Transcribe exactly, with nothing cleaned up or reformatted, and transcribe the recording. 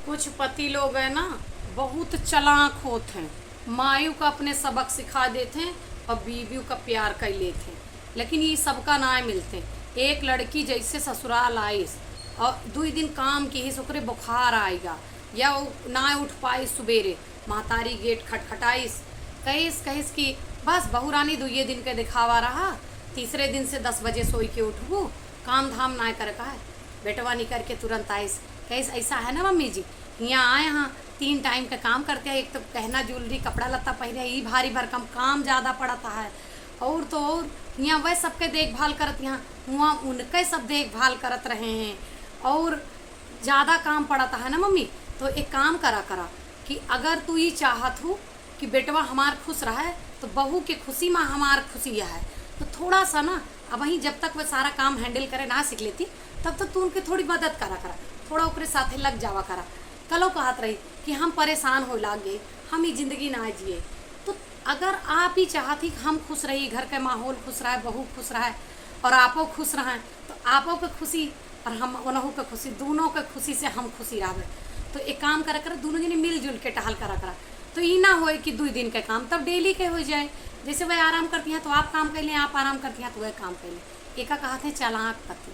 कुछ पति लोग है ना, बहुत चालाक होत हैं, मायू का अपने सबक सिखा देत हैं और बीवियों का प्यार कर लेत हैं, लेकिन ये सबका ना मिलते। एक लड़की जैसे ससुराल आइस और दुई दिन काम किहिस, ओकरे बुखार आइगा या वो ना उठ पाइस सुबेरे, महतारी गेट खटखटाइस, कहिस कहिस कि बस बहू रानी दुइये दिन के दिखावा रहा, तीसरे दिन से दस बजे सोई के उठबू, काम धाम ना करे का है। बेटवा निकर के तुरंत आइस, कहिस ऐसा है ना मम्मी जी, हियाँ आए हाँ, तीन टाइम का काम करते हैं, एक तो गहना ज्वेलरी कपड़ा लत्ता पहिरे, ई भारी भरकम काम ज़्यादा पड़ता है, और तो और हियाँ वह सबके देखभाल करत यहाँ, हुआँ उनके सब देखभाल करत रहे हैं, और ज़्यादा काम पड़ता है ना मम्मी। तो एक काम करा करा कि अगर तू ई चाहत हू कि बेटवा हमार खुश रहे, तो बहू के खुशी मा हमार खुशी है, तो थोड़ा सा ना अबहीं जब तक वह सारा काम हैंडल करे ना सीख लेती, तब तक तू उनके थोड़ी मदद करा करा, थोड़ा ओकरे साथे लग जावा करा। कलो कहत रही कि हम परेशान होए लाग गए, हम ई जिंदगी ना जिए। तो अगर आप ही चाहत ही कि हम खुश रही, घर के माहौल खुश रहे, बहू खुश रहे और आपो खुश रहें, तो आपो के खुशी और हम ओनहू के खुशी, दोनों के खुशी से हम खुशी रहबे। तो एक काम करा करा, दोनों जने मिलजुल के टहल करा करा, तो ई ना होए कि दुई दिन के काम तब डेली के हो जाए। जैसे वह आराम करती हैं तो आप काम कर लें, आप आराम करती हैं तो वह काम कर लें। एका कहत हैं चालाक पति।